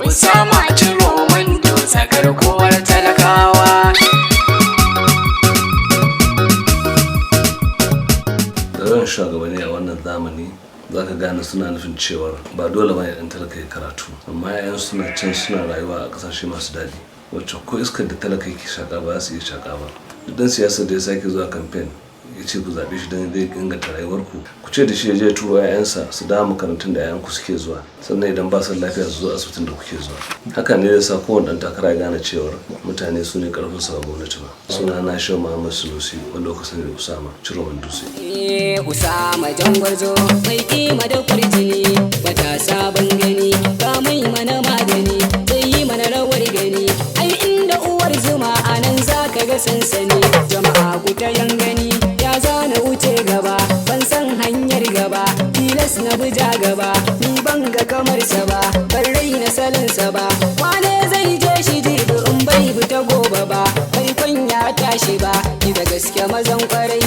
Usama Ciroman Dutse, garkuwar talakawa. Da yawan shugabanni a wannan zamani, za ka gane suna nufin cewar ba dole ba ne ɗan talaka ya karatu, amma 'ya'yan suna can suna rayuwa a ƙasashe masu daɗi, wacce ko iskar da talaka yake shaƙa ba za su iya shaƙa ba. Duk ɗan siyasar da ya sake zuwa kamfen ya ce ku zaɓe shi don zai inganta rayuwarku, ku ce da shi ya je turo 'ya'yansa su dawo makarantun da 'ya'yanku suke zuwa, sannan idan ba su da lafiya su zo asibitin da kuke zuwa. Haka ne zai sa kowane ɗan takara ya gane cewar mutane su ne ƙarfin sa, ba gwamnati ba. Suna na Shehu Muhammad Sunusi, wanda kuka sani da Usama Ciroman Dutse. Eh, Usama Jangwarzo mai kima da kwarjini, matasa ban gani ba mai mana magani, zai yi mana rawar gani. Ai inda uwar zuma a nan za ka ga sansani. Jama'a ku ta gani, ya zana wuce gaba, ban san hanyar gaba, tilas na buja gaba. Ni ban ga kamar sa ba, ban raina salansa ba. Wane zai je shi jibi in bai bi ta gobe ba, bai kwanya tashi ba. Ki da gaske mazan kwarai.